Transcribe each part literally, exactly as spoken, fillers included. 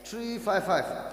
Three five five.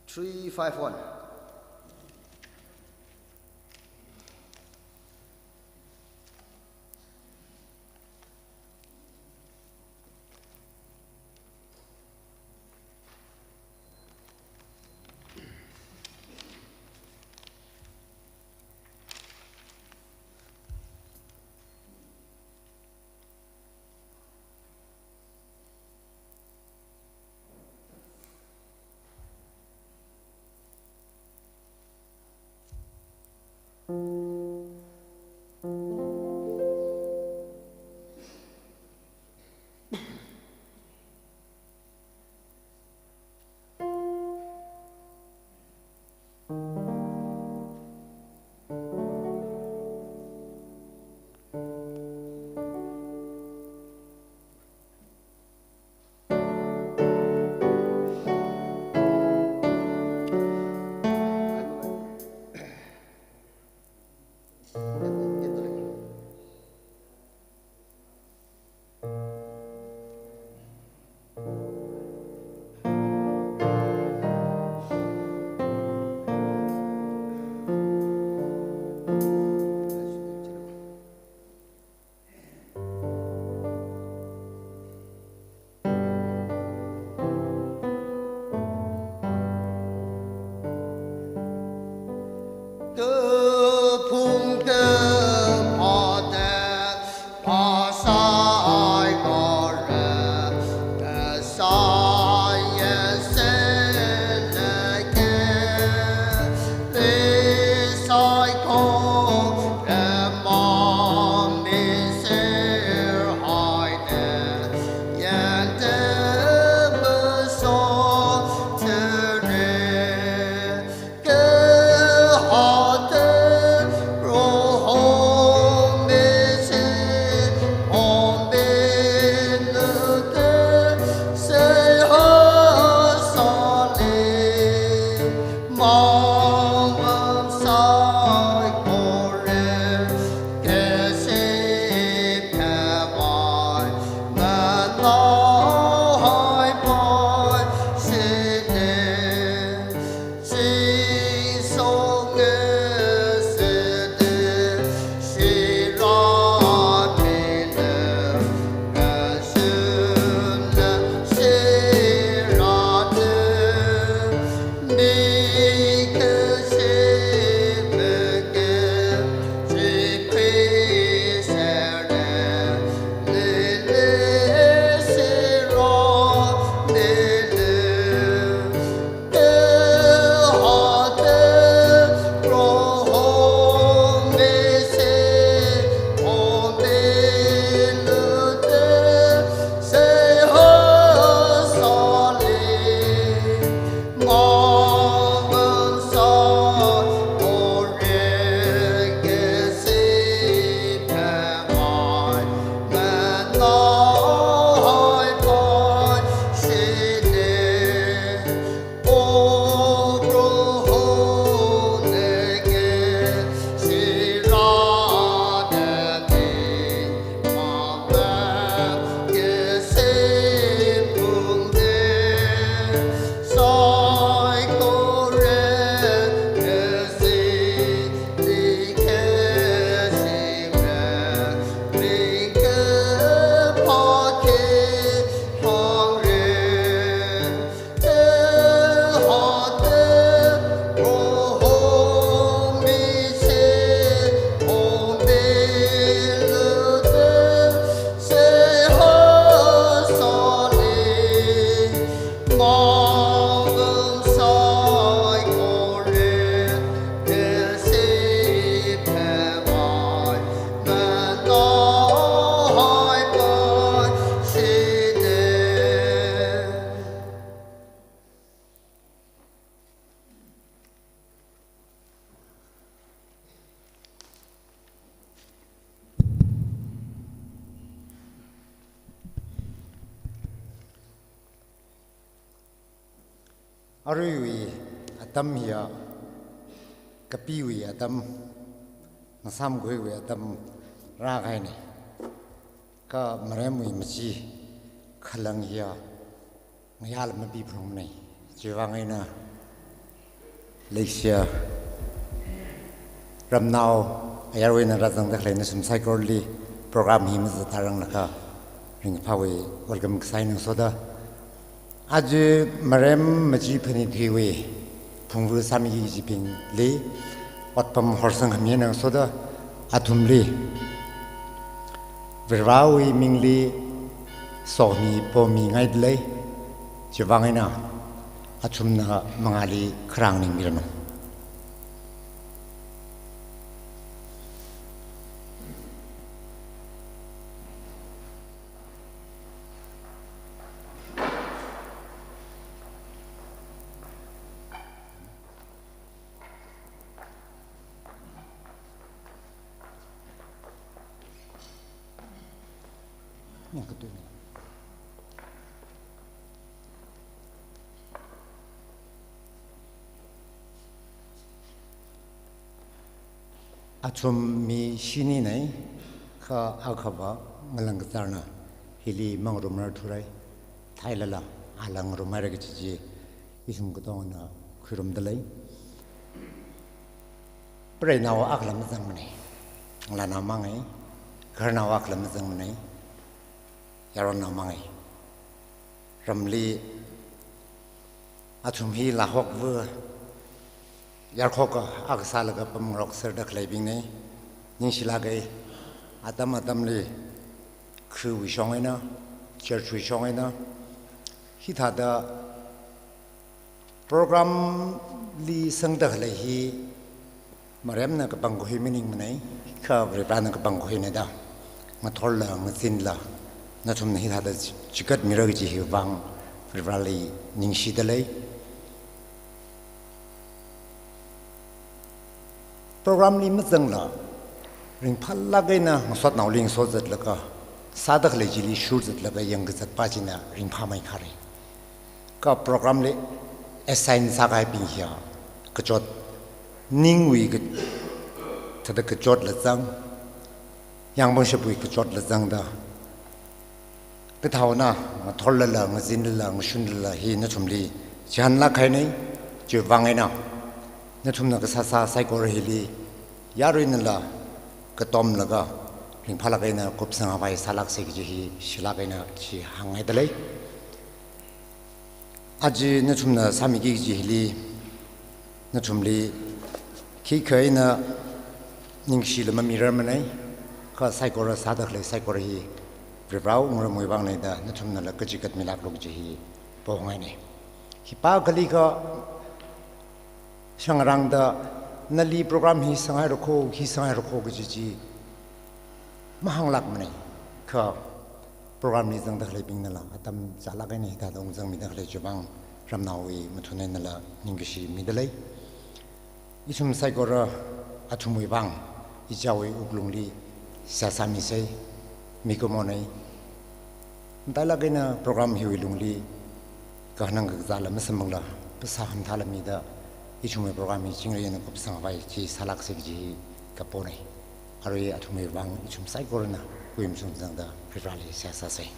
Three five one. Aruiwui atam hiya, kapiwui atam, ngasāmkhuiwui atam rākahaina. Kha maremwui machi khalang hiya ngayāla mapiphungmana. Chiwuivang eina Leishiya ramnao ayarwui eina rāzangda khalei nathum saikorali program hi mazatharanglakha ringphāwui welcome kasā eina ngasoda, aja Marem Machi Phanit hiwui phungvu sāmiki kajibingli otpam horsang khami eina ngasoda, athumli Varivarāwui mingli sokhami pomingaidalei. Chiwui vang eina athumna mangāli kharāng ningmiranu. Athum mi shini nei, kha akhava ngalang kazārna hili mangarumrar thurai, theilala ala ngarumhaira kaji chi ithum katongana khuirumdalei. Preinao akhala mazangmanei, ngalānao mangai, khararnao akhala mazangmanei, yaronnao mangai. Ramli athum hi lāhokva yarkhoka akha sālaga pamngarok serda khaleibing nei, ningshilākei. Atam atamli khawui shong eina, church wui shong eina, hithāda program li sangda khalei hi Maremna kapangkhui maningmanei, kha Varivarāna kapangkhuinei da. Ngathorla ngazinla nathumna hithāda chi-, chikatmira kaji hiwui vang Varivarāli ningshidalei. Program li mazangla ringphālāk eina ngasotnaoli ngasot zatlaga, sāda khalei chili shur zatlaga yangkazatpa china ringphāmei kharei. Kha program li assign sākahaibing hiya kachot, ningwui ka-, thāda kachotla zang, yangpangshapwui kachotla zangda, kathāna ngathorlala, ngazinlala, ngashunlala hi nathumli chihānlāk kahainei. Chiwui vang eina nathumna kasāsā saikora hili yaruinala katomlaga ringphālāk eina kupsangkhavai sālāksei kaji hi shilāk eina chi hāngngaidalei. Aja nathumna sāmiki kaji hili nathumli khikha eina ningshila mamirarmanei, kha saikora sāda khalei saikora hi Varivarāwui wungramwui vang nei da nathumnala kachikatmilāklu kaji hi pongainei. Khipākhali kha shangrangda nali program hi sanghaira kho, hi sanghaira kho kaji chi mahānglākmanei. Kha program li zangda khaleibingnala atam chālāk eina hithāda ungzangmida khalei chiwui vang ramnaowui mathun einala ningkashi midalei. Ithum saikora athumwui vang ichāwui wuklungli seihā sāmisei, mikumonei. Matailāk eina program hiwui lungli kakhanang kakazāla masamphangla, phasā khamathāla mida, ithumwui program hi chingri eina kupsangkhavai chi sālāksei kaji hi kaponei. Arui athumwui vang ithum saikorana kuimsung zangda Varivarāli seihā sāsei.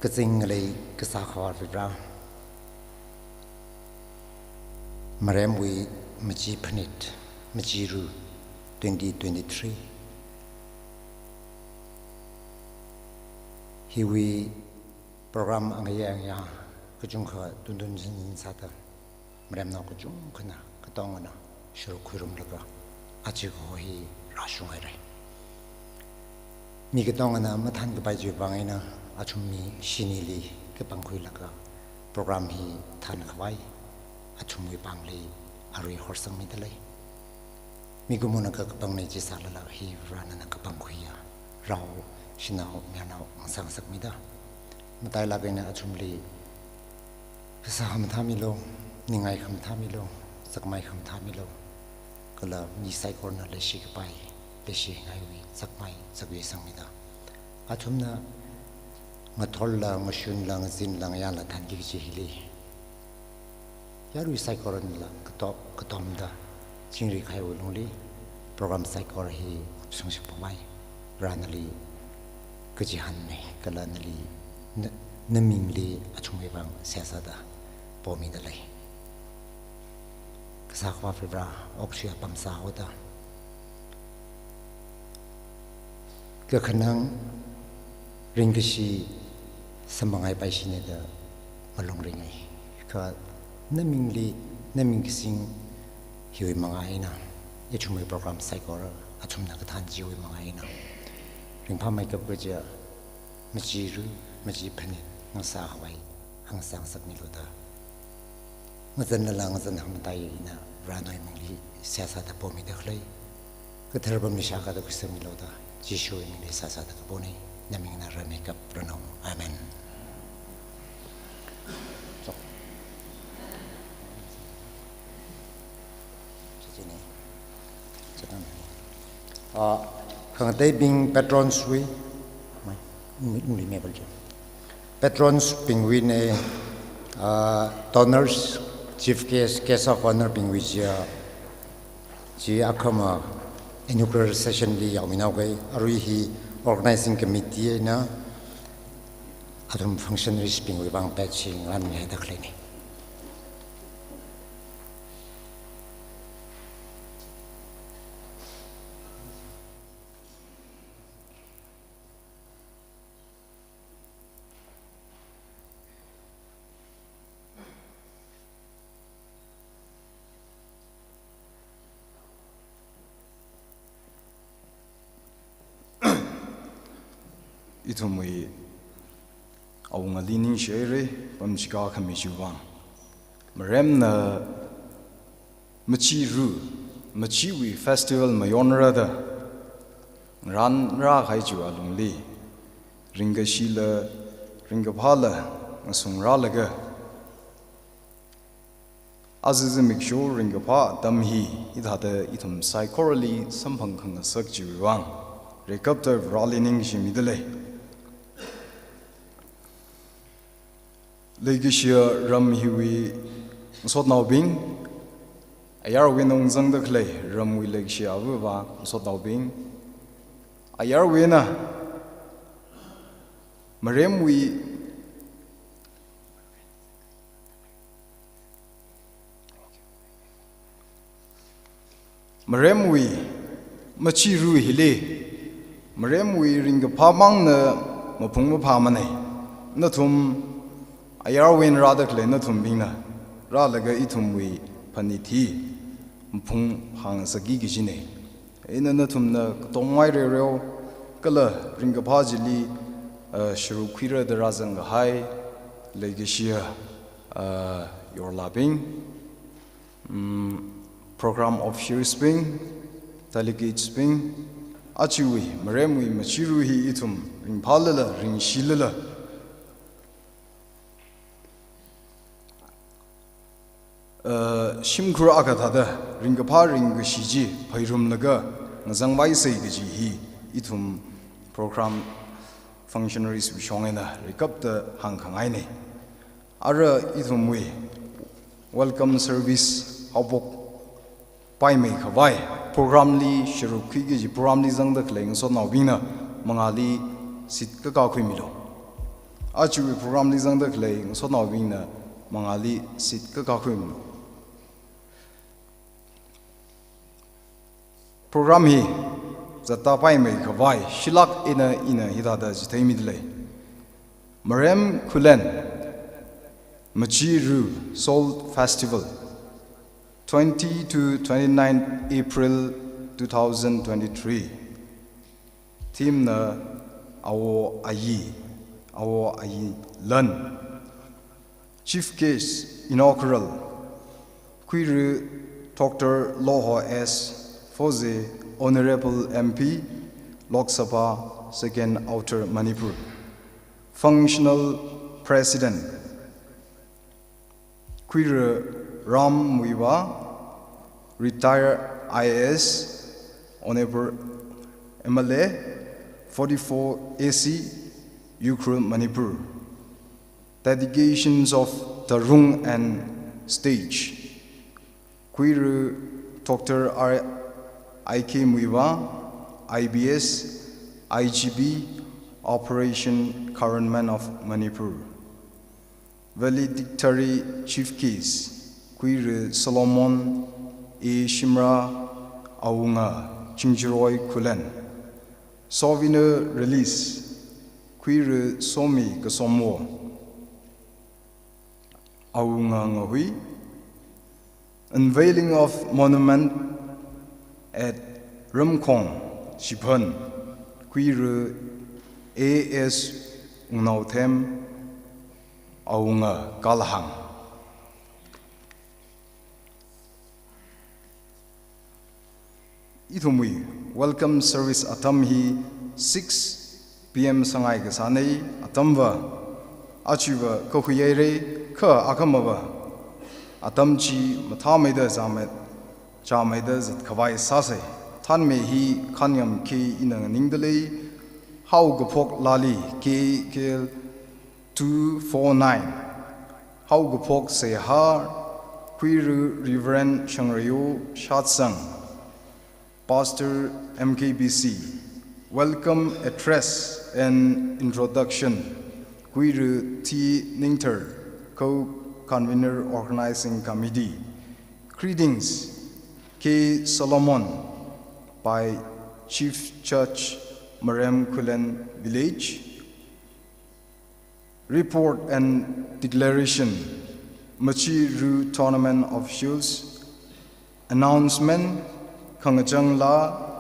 Kazing ngalei kasā Akhava Varivarā, Maremwui Machi Phanit, Machiru twenty twenty-three hiwui program angayā angayā kachungkha tuntun chinjin sāda, Maremnao kachungkhana katongana shuruk khuirumlaga aja kaho hi rāshunghairei. Mi katongana mathānkapai chiwui vang eina athum mi shinili kapangkhuilaga program hi thānkhavai athumwui pāngli arui horsangmidalei. Mikumona ka-, kapangnei chi sālala hi Varivarā nana kapangkhuiya rao, shanao, mayarnao ngasā ngasakmida, matailāk eina athumli phasā khamathā milu, ningai khamathā milu, zakmai khamathā milu, kala mi saikorana leishikapai, leishingaiwui zakmai zakui sangmida, athumna ngathorla, ngashunla, ngazinla, ngayāla thānki kaji hili yarui saikoranala kato-, katomda chingri kahaiwui lungli program saikora hi kupsungshapamai, Varena nali kachihānnei, kala nali na-, Namingli athumwui vang seihā sāda pomida lei. Kasā Akhava Varivara, okathui apam sāhaoda, kakhanang ringkashi samphangpai shini da malung ringai. Kha namingli, naming kasing hiwui manga eina, ithumwui program saikora athumna kathān chiwui manga eina ringphāmeikap kaja, machiru, machiphanit ngasākhavai hāngsāngasakmilu da, ngazanlala ngazan hāngmataiyei ina Varena mingli seihā sāda pomida khalei, kathar pam mishakada khuisangmilu da, Jishuwui mingli seihā sāda kapona. Namingna rāmeikap ranu. Amen. Ah, khangateibing patrons wui, mai, ungli, ungli mebal jo. Patrons bingwui eina, ah, donors, chief guest, guest of honor bingwui chi, ah, chi akhama inaugural session li yaominao kai, arui hi organizing committee eina athum functionaries bingwui vang pet chi nganāmida khaleina. Ithumwui Awungali ningshi haira, pamchika khami chiwui vang. Maremna machiru, machiwui festival mayonra da ngarānrākahai chiwui alungli, ringkashila, ringkaphāla ngasungrālaga, aja zimiksho ringkaphā atam hi hithāda ithum saikorali samphang khangasak chiwui vang, rekapta Vareli ningshimida lei. Leikashiya ram hiwui ngasotnaobing, ayarwui eina ungzangda khalei ramwui leikashiya ava ava ngasotnaobing, ayarwui eina maremwui, maremwui machiru hili, maremwui ringkaphā mangna maphung maphāmana. Nathum ayarwui eina rāda khalei nathumbingna rālaga ithumwui phanit hi maphung phāngasakki kajina. Ina nathumna katongwui reoreo kala ringkaphā chili, ah, sharuk khuira da rāzangkahai leikashiya, ah, yorlabing, mm, program officers bing, delegates bing, ajawui maremwui machiru hi ithum ringphālala, ringshilala, ah, shimkhur akha thāda ringkaphā ringkashi chi phairumlaga ngazangvaisa kaji hi ithum program functionaries wui shong eina rekapta hāngkhangaina. Ara ithumwui welcome service haophok paimeikhavai, program li sharuk khuiki kaji, program li zangda khalei ngasotnaobingna mangāli seat kakā khuimilu. Ajawui program li zangda khalei ngasotnaobingna mangāli seat kakā khuimilu. Program hi zatta paimeikhavai shilāk eina ina hithāda chitheimida lei. Marem Khullen Machiru Soul Festival, twenty to twenty-nine April two thousand twenty-three. Theme na Awo Ayi, Awo Ayi Lan. Chief Guest Inaugural, Khuira Doctor Loho S Foze, Honorable M P, Lok Sabha, Second Outer Manipur. Functional President, Khuira Ram Muivah, retired I A S, Honorable M L A, forty-four A C, Ukhrul, Manipur. Dedications of Tarung and stage, Khuira Doctor R I K Muivah, I B S, I G P, Operation Government of Manipur. Valedictory Chief Guest, Kuira Solomon A Shimrah, awunga Chingjiroi Khullen. Souvenir release, Kuira Somi Kasomwo, awunga Ngahui. Unveiling of monument at Ramkhong, Shiphan, Kuira A S Wungnaothem, awunga Kalhang. Ithumwui welcome service atam hi six P M sāngai kasānei. Atamva achiva kahuiyeirei, kha akhamava atam chi mathāmeida zāmet, chāmeida zatkhavai sāsei. Thanmei hi khanyam khi ina nganingdalei. Haokaphok Lali, K K L two four nine. Haokaphok Seihā, Kuira Reverend Shangrayo Shatsang, Pastor M K B C. Welcome address and introduction, Kuira T Ningthar, Co-Convener Organizing Committee. Greetings, K Solomon, by Chief Judge, Marem Khullen Village. Report and declaration, Machi Ru Tournament officials. Announcement, Khangachang Laa,